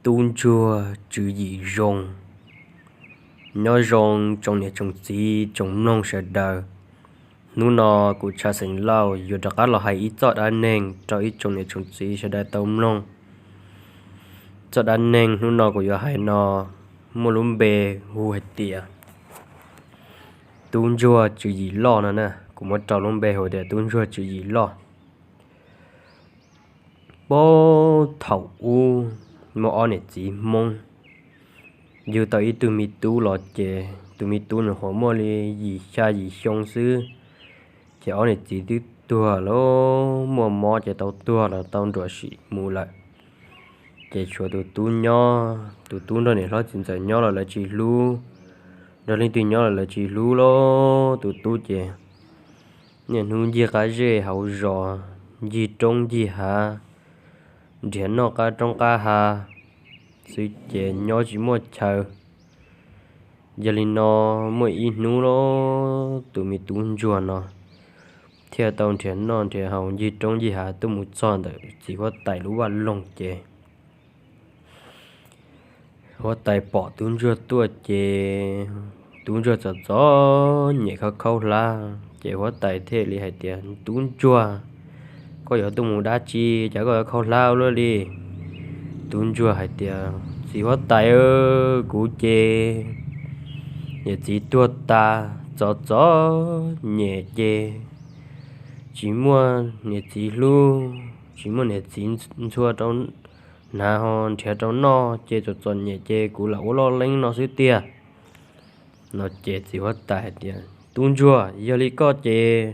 Tub ntsuag tswv yim zoo. Nyob zoo tsoom niam tsoom txiv tsoom mloog sawv daws. Hnub no kuv Tsha Xeem Lauj yuav rov qab los hais ib txoj dab neeg rau ib tsoom niam tsoom txiv sawv daws tau mloog. Txoj dab neeg hnub no kuv yuav hais no muaj lub npe hu hais tias tub ntsuag tswv yim loj no na. Kuv muab rau lub npe hu tias tub ntsuag tswv yim loj. Puag thaum ub muaj ob niam txiv Hmoob yug tau ib tug me tub los ces tus me tub nyuam qhuav muaj li yim xya yim xyoo xwb, ces ob niam txiv twb tuag lawm, muaj mob ces tau tuag los tau nruam sim mus lawm. Ces tshuav tus tub nyob, tus tub nrog niam hlob txiv ntxawm nyob los lawv tsis hlub, nrog leej twg nyob los lawv tsis hlub li. Tus tub ces niaj hnub ncig qab zej hauv zos, ncig roob ncig hav, nrhiav noj qab roob qab hav xwb ces nyob tsis muaj chaw. Yog li no muaj ib hnub los tus me tub ntsuag no thiaj tau nrhiav noj nrhiav haus ncig roob ncig hav tuaj mus txog ntawm txiv huab tais lub vaj loog ces huab tais pom tub ntsuag tuaj ces tub ntsuag txom txom nyem khaub khaub hlab ces huab tais thiaj li hais tias, Tub ntsuag, koj yuav tuaj mus dab tsi cas koj yuav khaub hlab ua luaj li? Tub ntsuag hais tias, Txiv huab tais, kuv ces niam txiv tuag tas txom txom nyem ces tsis muaj niam txiv hlub, tsis muaj niam txiv ntxhua rau hnav ho nrhiav rau noj ces txom txom nyem ces kuv lam ua loj leeb no xwb tiag. No ces txiv huab tais hais tias, Tub ntsuag, yog li koj ces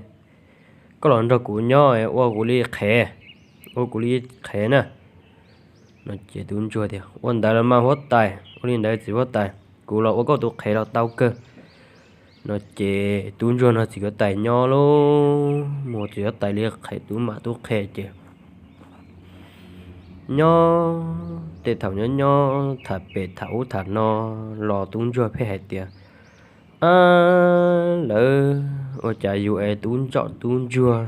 koj los nrog kuv nyob ua kuv li qhev, ua kuv li qhev na. No ces tub ntsuag tias, Ua ntawd los mas huab tais, ua li ntawd txiv huab tais, kuv los ua koj tus qhev los tau kawg. No ces tub ntsuag nrog txiv huab tais nyob lauj, mus txiv huab tais li qhev, tub mam tub qhe ces nyob tej thaum nyob nyob tham pem tham ub tham no los tub ntsuag pheej hais tias, Ab, lawv ua cas yus es tub ntsuag tub ntsuag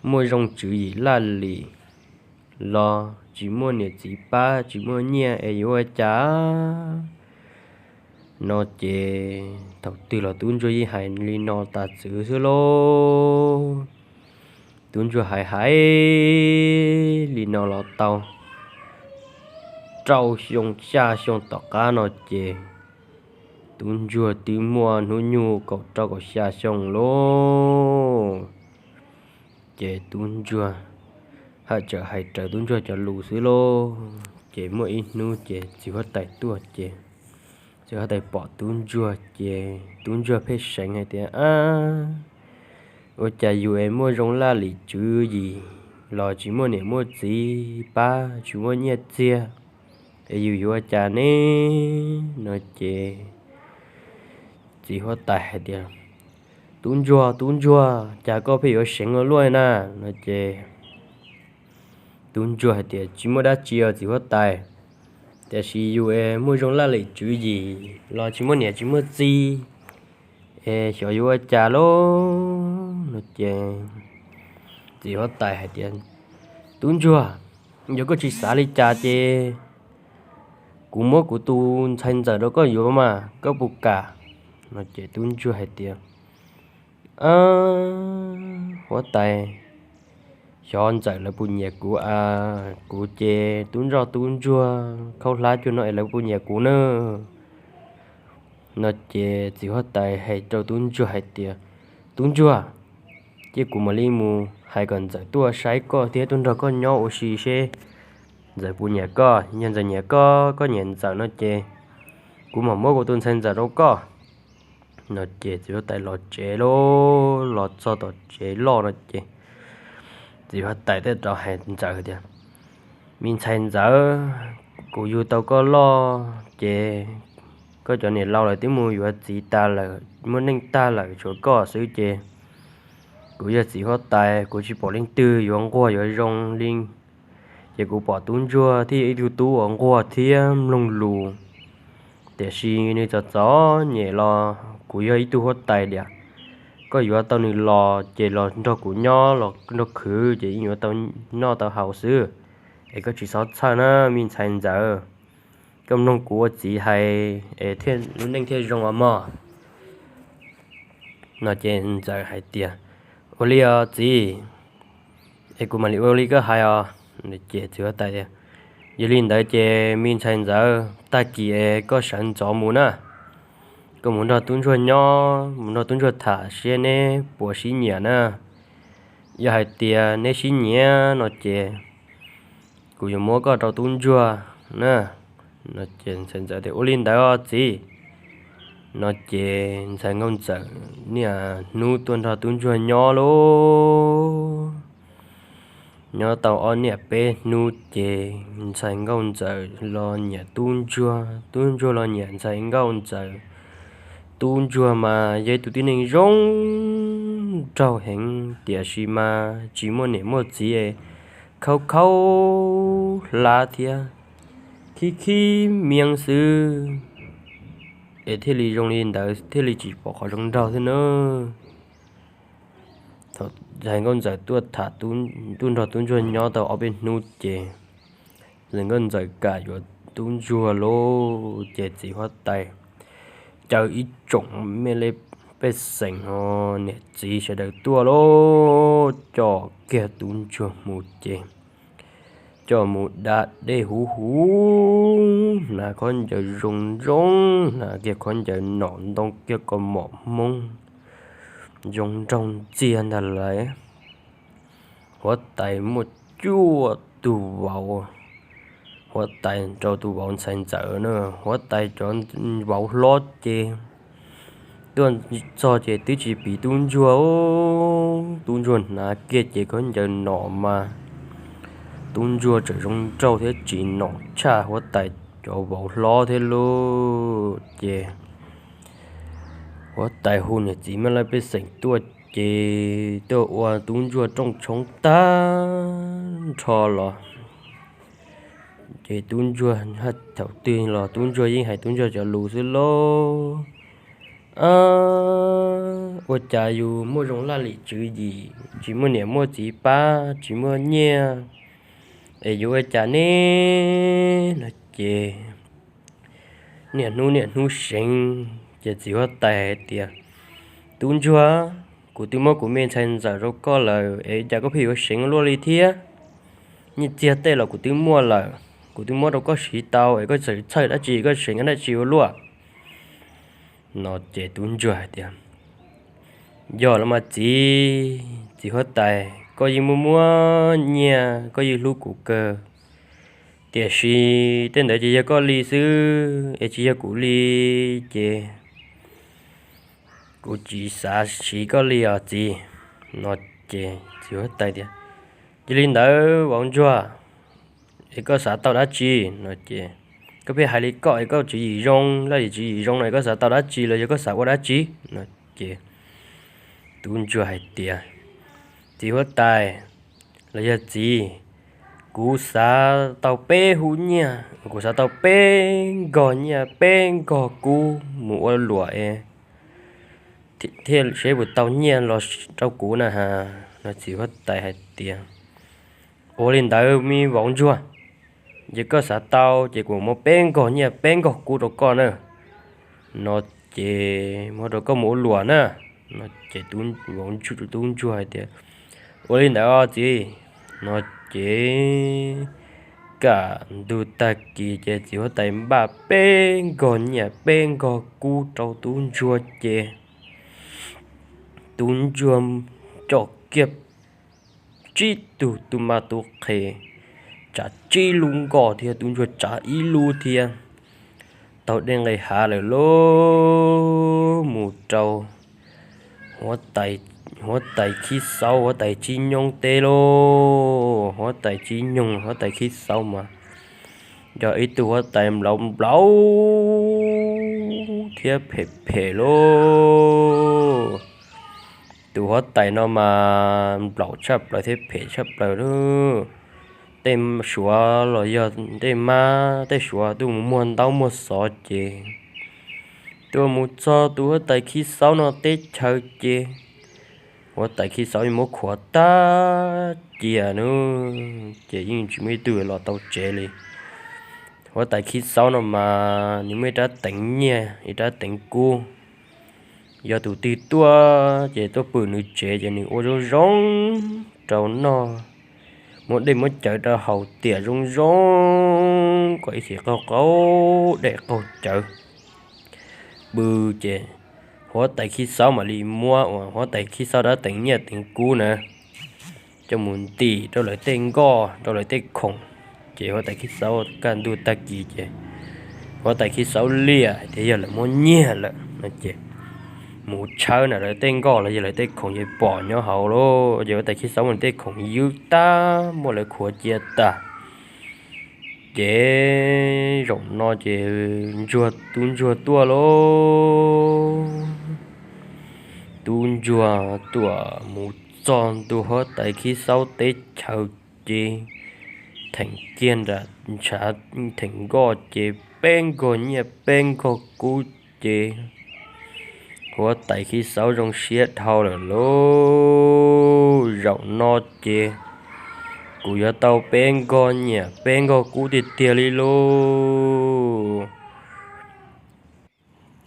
muaj zoo tswv yim laj lim los tsis muaj niam txiv pab tsis muaj nyiaj es yuav ua cas? No ces thaum twg los tub ntsuag yeej hais li no tas txwv xwb lauj. Tub ntsuag hais hais li no los tau rau xyoo xya xyoo tom qab no ces tub ntsuag twb muaj hnub nyoog kaum rau kaum xya xyoo lauj. Ces tub ntsuag haj tseem hais raws tub ntsuag cov lus xwb lauj. Ces muaj ib hnub ces txiv huab tais tuaj ces txiv huab tais pom tub ntsuag ces tub ntsuag pheej seev hais tias, Ab, ua cas yus es muaj zoo laj lim tswv yim los tsis muaj niam muaj txiv pab tsis muaj nyiaj txiag es yus yuav ua cas ne? No ces txiv huab tais hais tias, Tub ntsuag, tub ntsuag, cas koj pheej yuav seev ua luaj na? No ces tub ntsuag hais tias, Tsis muaj dab tsi os txiv huab tais, tiam sis yus es muaj zoo laj lim tswv yim los tsis muaj niam tsis muaj txiv es xyov yuav ua cas lauj. No ces txiv huab tais hais tias, Tub ntsuag, yog koj tsis xav li cas ces kuv muab kuv tus ntxhais ntxawm rau koj yuav mas koj puas kam? No ces tub ntsuag hais tias, Ab, huab tais, xyov ntxawm lawv puas nyiam kuv a, kuv ces tub ntsoj tub ntsuag khaub hlab cuag no es lawv puas nyiam kuv na? No ces txiv huab tais hais rau tub ntsuag hais tias, Tub ntsuag, cia kuv mam li mus hais kom ntxawm tuaj saib koj thiab tuaj nrog koj nyob ua si seb ntxawm puas nyiam koj. Yog ntxawm nyiam koj, koj nyiam ntxawm no ces kuv mam muab kuv tus ntxhais ntxawm rau koj. No ces txiv huab tais los tsev lauj, los txog tom tsev loj no ces txiv huab tais thiaj rov hais ntxawm tias, Me ntxhais ntxawm, kuv yug tau koj loj ces koj cov niam laus lawv twb mus yuav txiv tas lawm, muaj neej tag lawm, tshuav koj xwb ces kuv yog txiv huab tais, kuv tsis pom leej twg yuav nquag yuav zoo li. Ces kuv pom tub ntsuag thiab yog ib tug tub uas nquag thiab mloog lus, tiam sis nws txom txom nyem los kuv yog ib tug huab tais tiag. Koj yuav tau nws los ces los nrog kuv nyob los nrog khwv ces yeej yuav tau noj tau haus xwb. es koj tsis txhob txhawj na me ntxhais ntxawm, koj mloog kuv ua txiv hais es thiaj lub neej thiaj zoo os mog. No ces ntxawm hais tias, ua li os txiv, es kuv mam li ua li koj hais os. Ces txiv huab tais tias, yog li ntawd ces me ntxhais ntxawm, tag kis es koj sawv ntxov mus na, koj mus nrog tub ntsuag nyob, mus nrog tub ntsuag tham seb neb puas sib nyiam na. Yog hais tias neb sib nyiam no ces kuv yuav muab koj rau tub ntsuag na. No ces ntxhais ntxawm tias, ua li ntawd os txiv. No ces ntxhais nkauj ntxawm niaj hnub tuaj nrog tub ntsuag nyob lauj. Nyob tau ob niaj peb hnub ces ntxhais nkauj ntxawm los nyiam tub ntsuag, tub ntsuag los nyiam ntxhais nkauj ntxawm. Tub ntsuag mas yog ib tug tib neeg zoo nraug heev tiam sis mas tsis muaj niam muaj txiv, khaub khaub hlab thiab khib khib miab xwb, es thiaj li zoo li ntawd thiaj li tsis pom qhov zoo nraug xwb na. Thaum ntxhais nkauj ntxawm tuaj tham, tuaj nrog tub ntsuag nyob tau ob peb hnub ces ntxhais nkauj ntxawm kam yuav tub ntsuag lauj. Ces txiv huab tais caw ib tsoom me li pej xeem ho niam txiv sawv daws tuaj lauj, coj kiag tub ntsuag mus ces coj mus da dej huv huv, hnav khaub ncaws zoo zoo, hnav kiag khaub ncaws nom ntoo kiag kaus mom hmoob zoo nraug ntxiag ntag lauj. Huab tais muaj cuaj tug vauv, huab tais rau tus vauv ntxhais ntxawm na, huab tais cov vauv hlob ces tuaj txog ces twb tsis piv tub ntsuag, tub ntsuag hnav kiag ces khaub ncaws nom mas tub ntsuag tseem zoo nraug thiab tsis nom tshaj huab tais cov vauv hlob thiab lauj. Ces huab tais hu niam txiv mab laj pej xeem tuaj ces tuaj ua tub ntsuag rooj tshoob tag nrho los. Ces tub ntsuag thaum twg los tub ntsuag yeej hais tub ntsuag cov lus xwb lauj. Ua cas yus muaj zoo laj lim tswv yim, tsis muaj niam muaj txiv pab, tsis muaj nyiaj, es yuav ua cas ne? No ces niaj hnub niaj hnub seev, ces txiv huab tais hais tias, tub ntsuag, kuv twb muab kuv me ntxhais ntxawm rau koj lawm es cas koj pheej yuav seev luaj li thiab? Nyiaj txiag tej los kuv twb muaj lawm, kuv twb muab rau koj siv tau es koj txawm txhawj dab tsi, koj seev dab tsi ua luaj? No ces tub ntsuag hais tias, yog los mas txiv, txiv huab tais, koj yeej muaj muaj nyiaj, koj yeej hlub kuv kawg, tiam sis tej ntawd ces yog koj li xwb es tsis yog kuv li, ces kuv tsis xav siv koj li os txiv. No ces txiv huab tais tias, yog li ntawd vauv ntsuag, es koj xav tau dab tsi? No ces, koj pheej hais li koj es koj tswv yim zoo, laj lim tswv yim zoo no es koj xav tau dab tsi los yog koj xav ua dab tsi? No ces tub ntsuag hais tias, txiv huab tais los yog txiv, kuv xav tau peb hub nyiaj, kuv xav tau peb nkog nyiaj peb nkog kub mus ua luam es thiaj seb puas tau nyiaj los rau kuv na has. No txiv huab tais hais tias, ua li ntawd me vauv ntsuag, ces koj xav tau ces kuv muab peb nkog nyiaj peb nkog kub rau koj na. No ces muab rau koj mus ua luam na. No ces tub ntsuag hais tias, ua li ntawd os txiv. No ces kaj ntug tag kis ces txiv huab tais npaj peb nkog nyiaj peb nkog kub rau tub ntsuag ces tub ntsuag coj kiag tsib tug tub mab tub qhe, tsav tsib lub nkoj thiab tub ntsuag tsav ib lub thiab, taug dej nqes hav lawm lauj, mus rau huab tais khib xaub huab tais tsib nyoob teb lauj. Huab tais tsib nyoog huab tais khib xaub mas yog ib tug huab tais nplaum nplaum thiab phem phem lauj. Tus huab tais no mas nplaum tshaj plaws thiab phem tshaj plaws lauj. Tej suav los yog tej mab tej suav tuaj mus muag ntaub muag xov ces tuaj mus txog tus huab tais khib xaub no teb chaws ces Huab tais Khib Xaub yeej muab khuav tag cia nub, ces yeej tsis muaj ib tug los tau tsev li. Huab tais Khib Xaub no mas nws muaj ib rab teev nyiaj ib rab teev kub, yog tus twg tuaj ces tuaj pw nws tsev ces nws ua zoo zoo rau noj, muab dej muab cawv rau haus tiam zoo zoo kom ib txhis qaug qaug dej qaug cawv pw. Ces huab tais Khib Xaub mam li muab uas huab tais Khib Xaub rab teev nyiaj teev kub na coj mus ntim rau lawv tej nkoj rau lawv tej khoom. Ces huab tais Khib Xaub kaj ntug tag kis ces huab tais Khib Xaub liam hais tias yog lawv muab nyiag lawm no ces mus tshawb na lawv tej nkoj los yog lawv tej khoom ces pom nyob hauv lawm. Ces huab tais Khib Xaub muab tej khoom ywb tag muab lawv khuav cia tag. Ces zaum no ces ntsuag, tub ntsuag tuaj lauj. Tub ntsuag tuaj mus txog ntua huab tais Khib Xaub teb chaws ces theem kiag nram ntshav, theem nkoj ces peb nkoj nyiaj peb nkoj kub ces huab tais Khib Xaub zoo siab dhau lawm lauj. Zaum no ces kuv yuav tau peb nkoj nyiaj peb nkoj kub tiag tiag li lauj.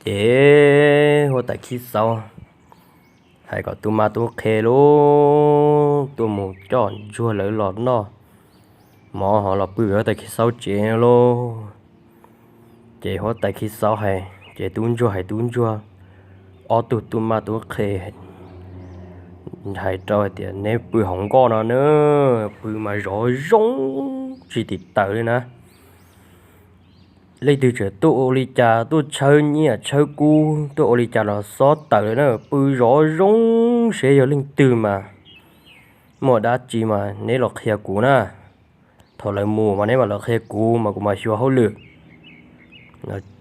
Ces huab tais Khib Xaub hais kom tub mab tub qhe lauj, tuaj mus coj ntsuag lawv los noj mov ho los pw huab tais Khib Xaub tsev lauj. Ces huab tais Khib Xaub hais, ces tub ntsuag hais tub ntsuag ob tug tub mab tub qhe hais rau hais tias neb pw hauv nkoj no na, pw mas zov zoo tsis tim tawm li na. Leej twg tseem tuaj ua li cas, tuaj tshawb nyiaj tshawb kub tuaj ua li cas los xob tawm li na, pw zov zoo seb yog leej twg mas muaj dab tsi mas neb los qhia kuv na. Thaum lawv mus mas neb mam los qhia kuv mas kuv mam xyuas hauj lwm.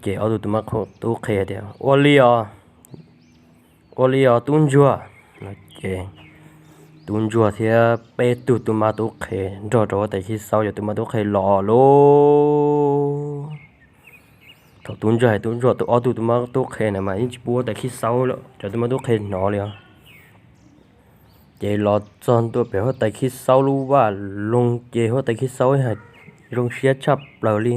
Ces ob tug tub mab tub qhe tias ua li os, ua li os tub ntsuag. Ces tub ntsuag thiab peb tug tub mab tub qhe nrog rau huab tais Khib Xaub cov tub mab tub qhe los lauj. Thaum tub ntsuag hais tub ntsuag ob tug tub mab tub qhe na mas yeej tsis pub huab tais Khib Xaub cov tub mab tub qhe hnov li os. Ces los txog ntua pem huab tais Khib Xaub lub vaj loog ces huab tais Khib Xaub hais zoo siab tshaj plaws li,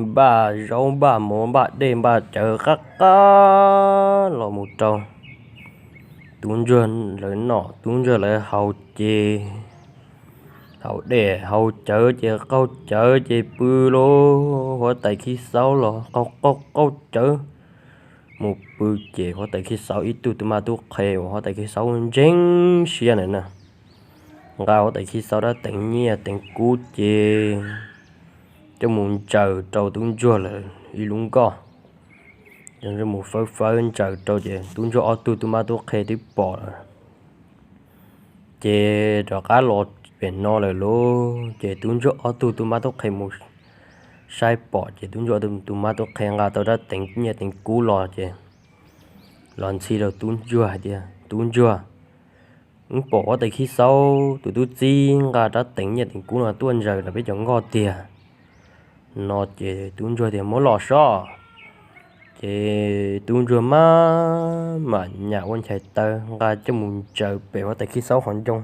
npaj zaub npaj mov npaj dej npaj cawv qab qab los mus rau tub ntsuag lawv noj tub ntsuag lawv haus ces haus dej haus cawv ces qaug cawv ces pw lauj. Huab tais Khib Xaub los qaug qaug qaug cawv mus pw. Ces huab tais Khib Xaub ib tug tub mab tub qhe uas huab tais Khib Xaub ntseeg siab ntawd na, nqa huab tais Khib Xaub rab teev nyiaj teev kub ces coj mus ntsaws rau tub ntsuag lawv ib lub nkoj. Coj mus fawb fawb ntsaws rau ces tub ntsuag ob tug tub mab tub qhe twb pom lawm. Ces rov qab los pem no lawm lauj, ces tub ntsuag ob tug tub mab tub qhe mus saib pom ces tub ntsuag ob tug tub mab tub qhe nqa tau rab teev nyiaj teev kub los ces los ntxhi rau tub ntsuag hais tias tub ntsuag, wb pom huab tais Khib Xaub tus tub txib nqa rab teev nyiaj teev kub no tuaj ntsaws rau peb cov nkoj tiag no ces tub ntsuag tias muab los sob. Ces tub ntsuag maj mam nyam ua nchais taw nqa coj mus ntsaws pem huab tais Khib Xaub qhov ncoo.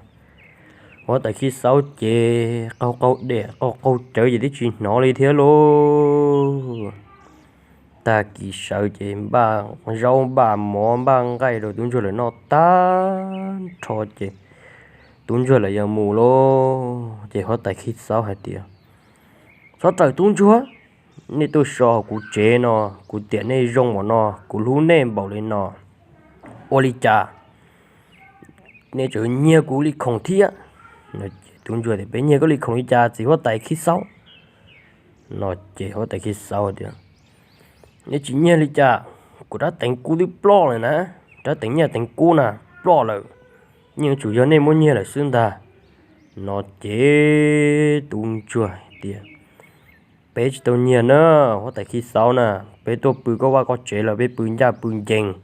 Huab tais Khib Xaub ces qaug qaug dej qaug qaug cawv ces twb tsis hnov li thiab lauj. Tag kis sawv ces npaj zaub npaj mov npaj nqaij rau tub ntsuag lawv noj tag nrho ces tub ntsuag lawv yuav mus lauj. Ces huab tais Khib Xaub hais tias txhob raws tub ntsuag, nej tuaj so kuv tsev no, kuv tiam nej zoo npaum no, kuv hlub nej npaum li no, ua li cas nej tseem nyiag kuv li khoom thiab? Tub ntsuag tias peb nyiag koj li khoom li cas txiv huab tais Khib Xaub? No ces huab tais Khib Xaub tias nej tsis nyiag li cas, kuv rab teev kub twb ploj lawm na, rab teev nyiaj teev kub na ploj lawm, yeej tsuas yog nej muab nyiag lawm xwb ntag. No ces tub ntsuag hais tias peb tsis tau nyiag na, huab tais Khib Xaub na, peb tuaj pw koj vaj koj tsev los peb pw ncaj pw ncees,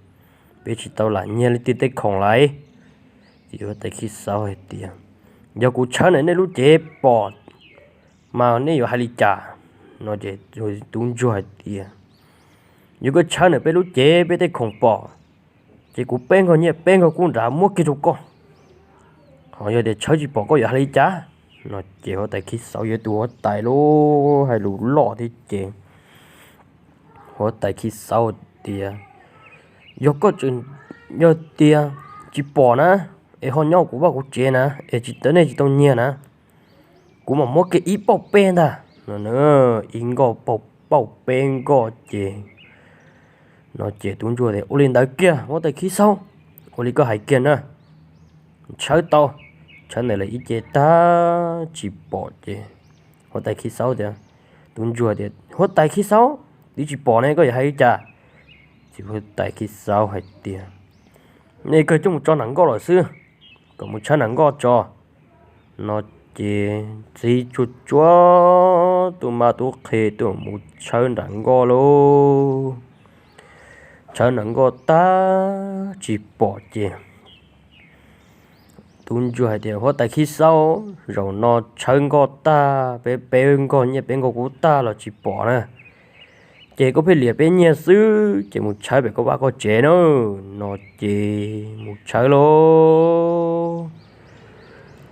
peb tsis tau lam nyiag leej twg tej khoom lawm. Ces huab tais Khib Xaub hais tias yog kuv tshawb ntawm nej lub cev pom mas nej yuav hais li cas? No ces tub ntsuag hais tias yog koj tshawb ntawm peb lub cev peb tej khoom pom Ces kuv peb nkaug nyiaj peb nkaug kub nrad muab kiag rau koj, ho yog tias tshawb tsis pom koj yuav hais li cas? No ces huab tais Khib Xaub yog tus huab tais lub hais lus loj thiab ces huab tais Khib Xaub tias, yog koj, yog tias tsis pom na, es ho nyob kuv vaj kuv tsev na, es tsis tau, nej tsis tau nyiag na, kuv mam muab kiag ib pauj peb ntag. No ib nkoj pauj, pauj peb nkoj ces, no ces tub ntsuag tias, ua li ntawd kiag huab tais Khib Xaub, ua li koj hais kiag na, tshawb tau. Tshawb ntawm lawv ib ce tag tsis pom ces huab tais Khib Xaub tias, tub ntsuag tias, huab tais Khib Xaub, twb tsis pom ne koj yuav hais li cas? Txiv huab tais Khib Xaub hais tias, nej kawg coj mus tso nram nkoj los xwb, kom mus tshawb nram nkoj tso. No ces txiv tsuag tsuag tub mab tub qhe tuaj mus tshawb nram nkoj lauj. Tshawb nram nkoj tag tsis pom ces tub ntsuag hais tias, huab tais Khib Xaub, zaum no tshawb nkoj tag, peb peb nkoj nyiaj peb nkoj kub tag los tsis pom na, ces koj pheej liam peb nyiaj xwb ces mus tshawb pem koj vaj koj tsev na. No ces mus tshawb lauj.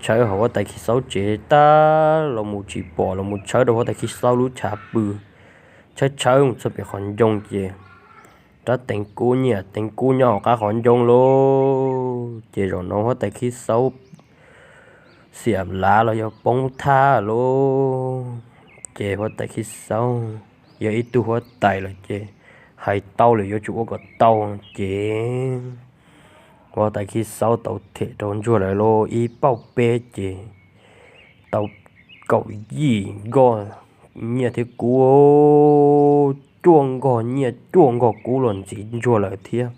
Tshawb hauv huab tais Khib Xaub tsev tag los mus tsis pom, los mus tshawb rau huab tais Khib Xaub lub chav pw. Tshawb tshawb mus txog pem qhov ncoo ces rab teev kub, nyiaj teev kub nyob hauv qab qhov ncoo lauj. Ces zaum no huab tais Khib Xaub xiam lav los yog poob thaj lauj. Ces huab tais Khib Xaub yog ib tug huab tais lawm ces hais tau lawm yuav tsum ua kom tau. Ces huab tais Khib Xaub tau them rau ntsuag lawv lauj, ib pauj peb ces tau kaum yim nkoj nyiaj thiab kub, cuaj nkoj nyiaj cuaj nkoj kub los ntxiv ntsuag lawv thiab,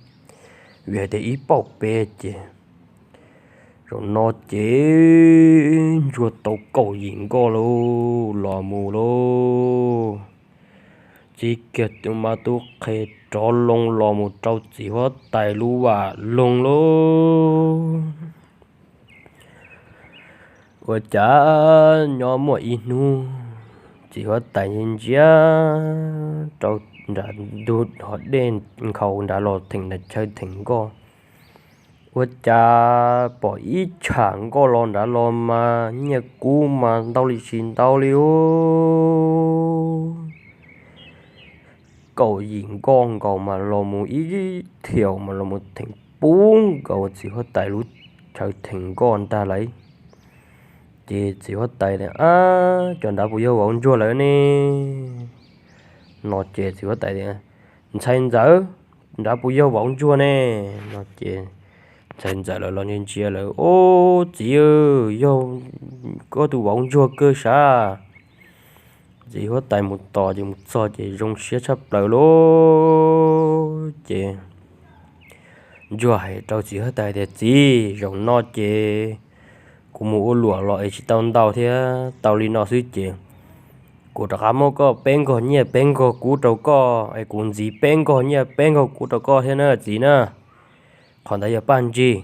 vim hais tias ib pauj peb ces. Zaum no ces ntsuag tau kaum yim nkoj lauj, los mus lauj. Txiv kiag tub mab tub qhe rov loo los mus rau txiv huab tais lub vaj loog lauj. Ua cas nyob muaj ib hnub txiv huab tais ntsia rau nram ntug hov dej nkhaus nrad los theem nram chaw theem nkoj, ua cas pom ib tsham nkoj los nrad los mas nyiaj kub mas ntau li tsis ntau li os. Kaum yim nkoj nkaus mas los mus ib thiaus mas los mus theem puv nkaus txiv huab tais lub chaw theem nkoj ntag lauj. Ces txiv huab tais tias, ab, cov nrad puas yog vauv ntsuag lawm ne? No ces txiv huab tais tias, ntxhais ntxawm, nrad puas yog vauv ntsuag ne? No ces ntxhais ntxawm lawv los ntsia ntsia lawv, ob, txiv, yog koj tus vauv ntsuag kawg sav. Txiv huab tais mus tos ces mus txog ces zoo siab tshaj plaws lauj. Ces ntsuag hais rau txiv huab tais tias, txiv, zaum no ces kuv mus ua luam los es tsis tau ntau thiab, tau li no xwb ces kuv rov qab muab koj peb nkaug nyiaj peb nkaug kub rau koj, es kuv ntxiv peb nkaug nyiaj peb nkaug kub rau koj thiab na txiv na. Qhov ntawd yog paj ntsig.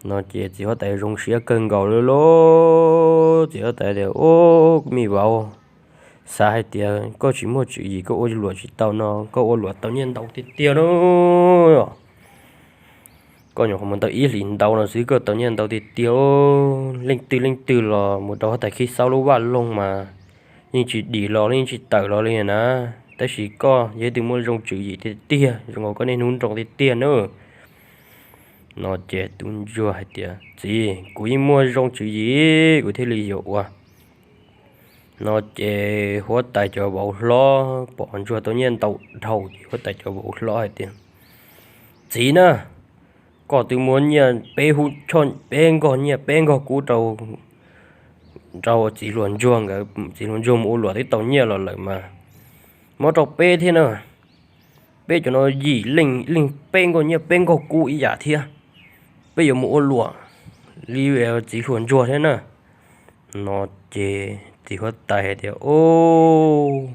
No ces txiv huab tais zoo siab kawg nkaus li lauj. Txiv huab tais tias, ub, me vauv, xav hais tias koj tsis muaj tswv yim koj ua luam tsis tau no koj ua luam tau nyiaj ntau tiag tiag lauj. Koj nyuam qhuav mus tau ib hlis ntau no xwb koj tau nyiaj ntau tiag tiag. Leej twg leej twg los mus rau huab tais Khib Xaub lub vaj loog mas yeej tsis dim los yeej tsis tawm los li na. Tab sis koj yog ib tug muaj zoo tswv yim tiag tiag, zoo nkaus koj niaj hnub nroo tiag tiag nawb. No ces tub ntsuag hais tias, txiv, kuv yeej muaj zoo tswv yim kuv thiaj li yuav ua. No ces huab tais cov vauv hlob pom ntsuag tau nyiaj ntau dhau ces huab tais cov vauv hlob hais tias, txiv na, koj twb muab nyiaj peb hub choj peb nkaug nyiaj peb nkaug kub rau, rau txiv hluas ntsuag nkawd, txiv hluas ntsuag mus ua luam twb tau nyiaj los lawm mas muab rau peb thiab na. Peb cov no yim leej leej peb nkaug nyiaj peb nkaug kub ib yam thiab. Peb yuav mus ua luam li txiv hluas ntsuag thiab na. No ces txiv huab tais hais tias, ub,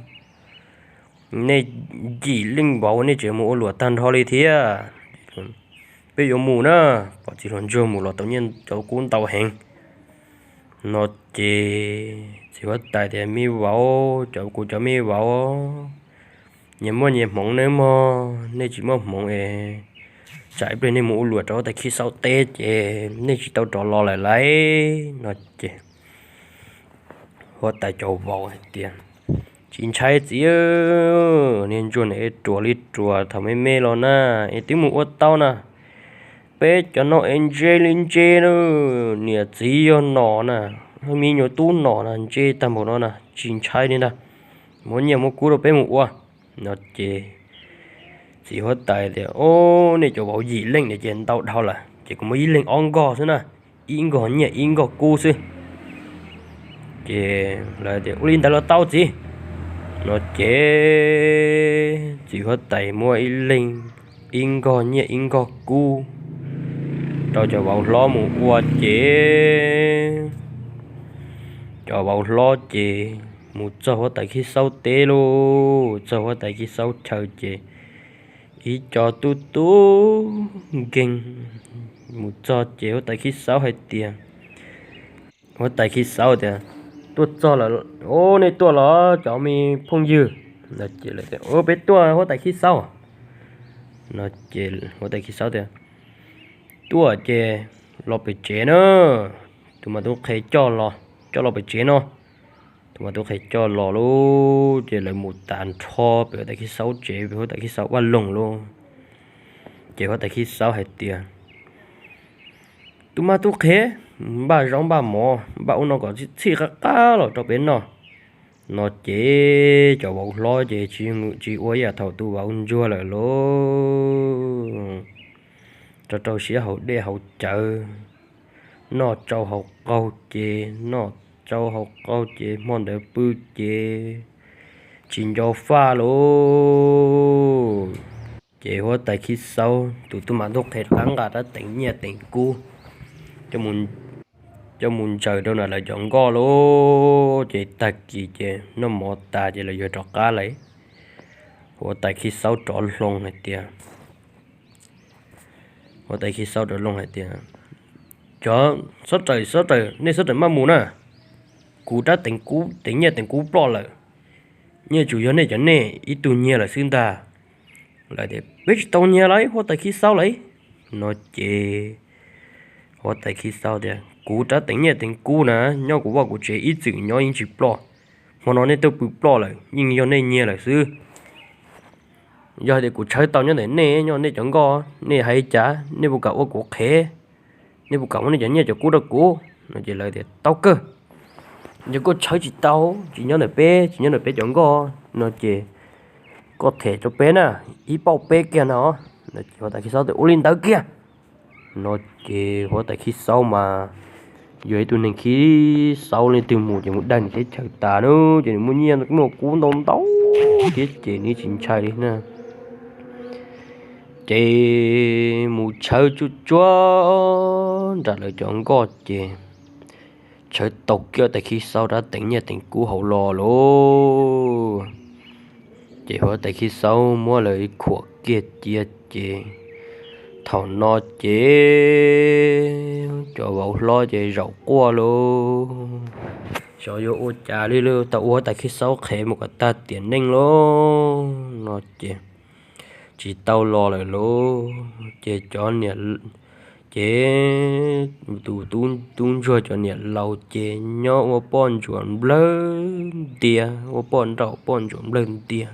nej yim leej vauv nej tseem mus ua luam tag nrho li thiab. Peb yuav mus na, pom txiv hluas ntsuag mus los tau nyiaj tau kub ntau heev. No ces txiv huab tais tias, me vauv, cov kuv cov me vauv, nyias muaj nyias hmoov nawb mog, nej tsis muaj hmoov es tsam ib pliag nej mus ua luam rau huab tais Khib Xaub teb ces nej tsis tau rov los lawm lauj. No ces huab tais cov vauv hais tias, Tsis ntshai txiv, niag ntsuag ne es ruam li ruam thaum me me los na, es twb mus ua tau na. Peb cov no es ntse li ntse na, niam txiv yog nom na, me nyuam tub nom na, ntse tag npaum no na, tsis ntshai li ntag. Muab nyiaj muab kub rau peb mus ua. No ces txiv huab tais tias, Ob, nej cov vauv yim leej no ces ntau dhau lawm ces kuv muab ib leeg ob nkoj xwb na, ib nkoj nyiaj ib nkoj kub xwb. Ces lawv tias, Ua li ntawd los tau txiv. No ces txiv huab tais muab ib leeg ib nkoj nyiaj ib nkoj kub rau cov vauv hlob mus ua ces cov vauv hlob ces mus txog huab tais Khib Xaub teb lauj, txog huab tais Khib Xaub chaw ces ib co tub tub nkeeg mus txog ces huab tais Khib Xaub hais tias, huab tais Khib Xaub tias, Tuaj txog lawm, ob, nej tuaj los cov me phooj ywg? No ces, Peb tuaj huab tais Khib Xaub. No ces huab tais Khib Xaub tias, Tuaj ces los pem tsev na, tus mas tub qhe coj los, coj los pem tsev no. Tus mas tub qhe coj los lauj, ces lawv mus tas nrho pem huab tais Khib Xaub tsev, pem huab tais Khib Xaub vaj loog lauj. Ces huab tais Khib Xaub hais tias, Tus mas tub qhe, npaj zaub npaj mov npaj ub no kom txhij qab qab los rau peb noj. No ces cov vauv hlob ces tsis ua ib yam thaum tus vauv ntsuag lawm lauj. Rau rau siab haus dej haus cawv, noj tsau haus qaug ces, noj tsau haus qaug ces hmo ntawd pw ces tsis nco faj lauj. Ces huab tais Khib Xaub tus tub mas tub qhe rov qab nqa rab teev nyiaj teev kub coj mus ntsaws rau na lawv cov nkoj lauj. Ces tag kis ces noj mov tas ces lawv yuav rov qab lawm. Huab tais Khib Xaub rov loo hais tias, huab tais Khib Xaub rov loo hais tias, Cov xob raws xob raws, nej xob raws maj mus na. Kuv rab teev kub, teev nyiaj teev kub ploj lawm, nyiaj tsuas yog nej cov nej ib tug nyiag lawm xwb ntag. Lawv tias, Peb tsis tau nyiag lauj, huab tais Khib Xaub lauj. No ces huab tais Khib Xaub tias, Kuv rab teev nyiaj teev kub na, nyob kuv vaj kuv tsev ib txwm nyob yeej tsis ploj. Hmo no nej twb pw ploj lawm, yeej yog nej nyiag lawm xwb. Yog hais tias kuv tshawb tau nyob ntawm nej, nyob nej cov nkoj, nej hais cas, nej puas kam ua kuv qhev? Nej puas kam muab nej cov nyiaj cov kub rau kuv? No ces lawv tias, Tau kawg. Yog koj tshawb tsis tau, tsis nyob ntawm peb, tsis nyob ntawm peb cov nkoj no ces koj them rau peb na, ib pauj peb kiag no. No ces huab tais Khib Xaub tias, Ua li ntawd kiag. No ces huab tais Khib Xaub mas yog ib tug neeg Khib Xaub leej twg mus ces mus dag nws teb chaws tas na, ces nws muaj nyiaj muaj kub ntau ntau thiab ces nws tsis ntshai li na. Ces mus tshawb tsuj tsuag nram lawv cov nkoj ces tshawb tau kiag huab tais Khib Xaub rab teev nyiaj teev kub hauv los lauj. Ces huab tais Khib Xaub muab lawv khuam kiag cia ces thaum no ces cov vauv hlob ces zaum quaj lauj. Xyov yuav ua cas li lauj, tau ua huab tais Khib Xaub qhev mus kom tag tiam neej lauj. No ces tsis tau los lawm lauj. Ces cov niam, ces tus tub ntsuag cov niam laus ces nyob ua poj ntsuam nplawg ntias, ua poj nrauj poj ntsuam nplawg ntias,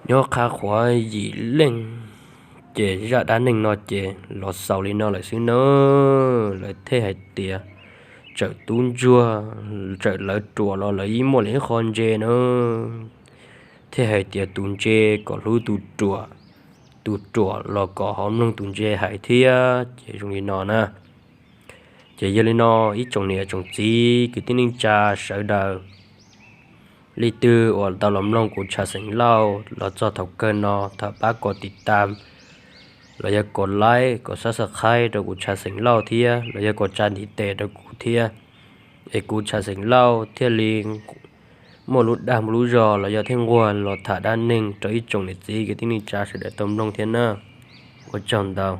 nyob qha qhuav yim leej. Ces zaj dab neeg no ces los xaus li no lawm xwb na. Lawv thiaj hais tias tsawm tub ntsuag, tsawm lawv ruam los lawv yeej muaj lawv ib qho ntse na. Thiaj hais tias tus ntse kom hlub tus ruam, tus ruam los kom ho mloog tus ntse hais thiab ces zoo li no na. Ces yog li no ib tsoom niam tsoom txiv kwv tij neej tsa sawv daws, leej twg uas tau los mloog kuv Tsha Xeem Lauj los txog thaum kawg no thov pab kom tiv tas los yog kom like kom subscribe rau kuv Tsha Xeem Lauj thiab los yog kom tsa ntiv tes rau kuv thiab, es kuv Tsha Xeem Lauj thiaj li muaj lub dag muaj lub zog los yog thiaj nquag los tham dab neeg rau ib tsoom niam txiv kwv tij neej tsa sawv daws tau mloog thiab na. Ua tsaug ntau.